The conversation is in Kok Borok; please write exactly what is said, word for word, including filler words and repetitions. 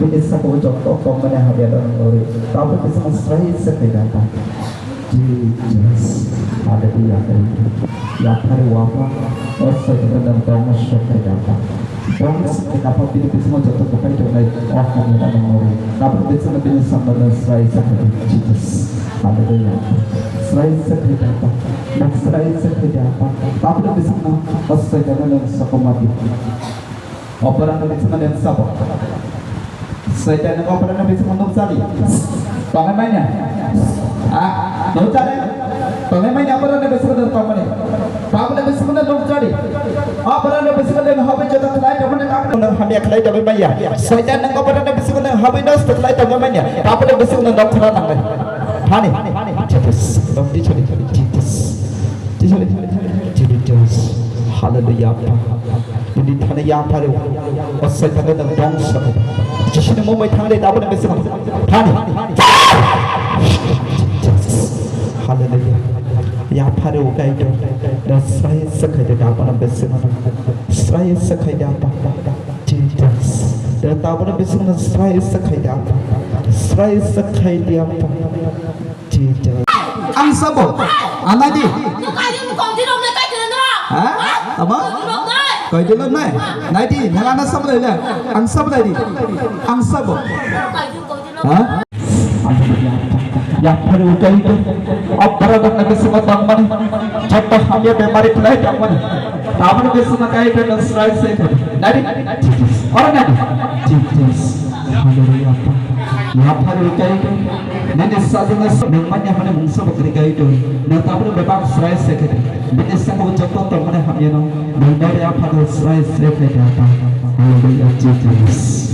Bini saka o joto tongmani hamya no nori. Tabuk bising srai se khaida ta. Jesus. Hallelujah. Yaphari wapa. O Saitan no tongma se khaida ta. Tongma se khaida ta. Bini bising joto bukai tongnai. O hamya no nori. Tabuk bising bini samna no srai se khaida. Jesus. Hallelujah. Srai se khaida ta. Srai se khaida ta. Tabuk bising o Saitan no sokomati. Operano bising den sabo. Saitan ni operano bising nukjadi. Tongai manya. Ah, nukjadi. Tongai manya operano bising den tongmani. Tabukni bising den nukjadi. Operano bising den habi jota khlai tongmani tabukni hamya khlai tongmani manya. Saitan ni operano bising den habi nos khlai tongmani manya. Tabukni bising den nukjadi nangai. Thani. Jesus. Dong di chali chali. Jesus. Di chali chali. Jesus. Hallelujah. Nini thani yaphari o Saitan no dong sakha. Jisini mumbai thangri tabukni bising thani. Hallelujah. Yaphari o Kaitor. Da srai sakha de tabukni bising. Srai sakha de apa. Jesus. Da tabukni bising srai sakha de apa. Srai sakha de apa. Ang sabo. Anadi. Nung kaji mukong di rok nai kai kena nung. Ha? Apa? Di rok nai. Kai di rok nai. Nai di, nang ana sabo lai le. Ang sabo lai di. Ang sabo. Kaji mukong di rok. Ha? Yaphari o Kaitor. Opera dok na bising tongmani. Joto hamya bemari khlai tongmani. Tabukni bising Kaitor no srai se khaida. Nai di. Ora nai di. Jesus. Hallelujah. Yaphari o Kaitor. Nini sajwkno nung manya hwnwi mungsa bo kwrwi kaitor. Nung tabukni bebak srai se khaida. Bini saka o joto tongmani hamyano. Nung nari aphano srai se khaida. Hallelujah, Jesus.